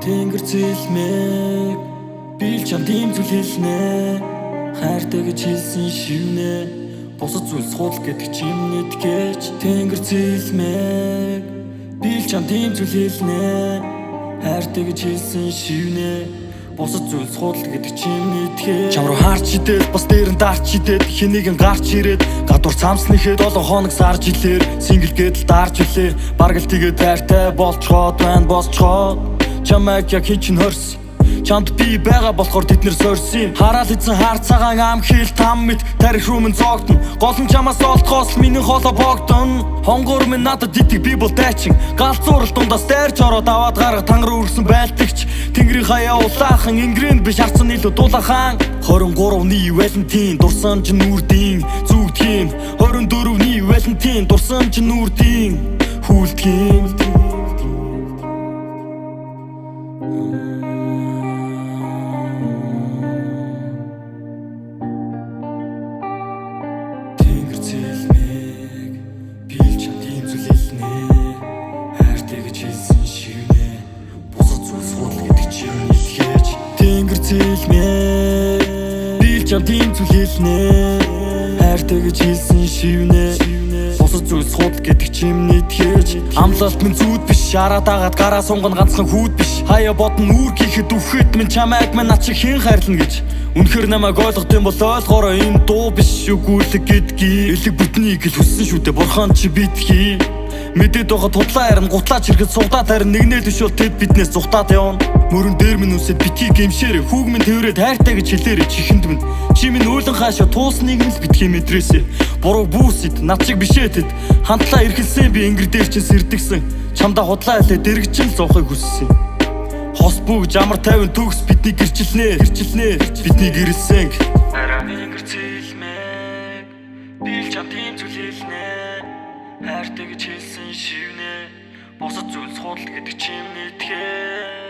Тэнгэр цэлмэг би л чамд ийм зүйл хэлнэ. Хайртай гэж хэлсэн шивнэ. Бусад зүйл суудал гэдэг чи юм нэгтгэж. Тэнгэр цэлмэг би л чамд ийм зүйл хэлнэ. Хайртай гэж хэлсэн шивнэ. Бусад зүйл суудал гэдэг чи юм нэгтгэж. Чам руу харч идээд бас дээр нь дарч идээд хинийгэн гарч ирээд гадуур цамснэхэд 7 хоног сарж илээр сингл гэдэл дарж үлээ. Бараг л тэгээд хайртай болцоход байна болцоход. Чамайг яг хин чинь хорс. Чамд би байгаа болохоор тэд нэр сорьсон юм. Хараал эзэн хаар цагаан ам хил там мэт тарих рүүмэн зоогдно. Гол нь чамаас олдохоос миний хоолой богдоно. Хонгор минь надад итэг би бол дайчин. Галзуурал дундаас дайрч ороод аваад гарга тангар өргөсөн байлтагч. Тэнгэрийн хаяа улаахан ингрэн биш арцсан илүү дулаахан. 23-ны Валентин дурсан ч нүрдийн зүгдгийн. 24-ний Валентин дурсан ч нүрдийн хүлдгийн. Тэнгэр цэлмэг би л чамд ийм зүйл хэлнэ. Хайртай гэж хэлсэн шивнэ. Бусад зүйл суудал гэдэг чи юм нэгтгэж. Тэнгэр цэлмэг би л чамд ийм зүйл хэлнэ. Хайртай гэж хэлсэн шивнэ. Бусад зүйл суудал гэдэг чи юм нэгтгэж. Амлалт минь зүүд биш. Араа дагаад гараа сунган ганцхан хүүд биш. Хаяа бодно үүр хийхэд үхэт минь чамайг минь над шиг хэн хайрлана гэж. Үнэхэр намайг ойлгох юм бол ойлгоорой энэ дуу биш үгүйлэг гэдгийг. Элэг бүтнийг л хүссэн шүү дээ бурхан чи битгий. Мэдээд байгаа тудлаа харин гутлаач ирэхэд сугдаад харин нэгнэл биш бол тэд биднээс зугтаад явна. Мөрөн дээр минь үсэд битгий гэмшээрэй. Хүүг минь тэрвэрэд хайртай гэж хэлээрэй чихэнд минь. Чи минь өөлөн хаашаа туусныг нь л битгий мэдрээсэй. Буруу бүүсэд над шиг бишээ тэд. Хандлаа эргэлсэн би ингэр дээр чинь сэрдэгсэн. Чамдаа худлаа хэлээ дэрэгжин зовхыг хүссэн. Хос бүгж амар тайван төгс бидний гэрчлэнэ. Гэрчлэнэ. Бидний гэрэлсэн. Арай тэнгэр цэлмэг би л чамд ийм зүйл хэлнэ. Хайртай гэж хэлсэн шивнэ. Бусад зүйл суудал гэдэг чи юм нэгтгэж.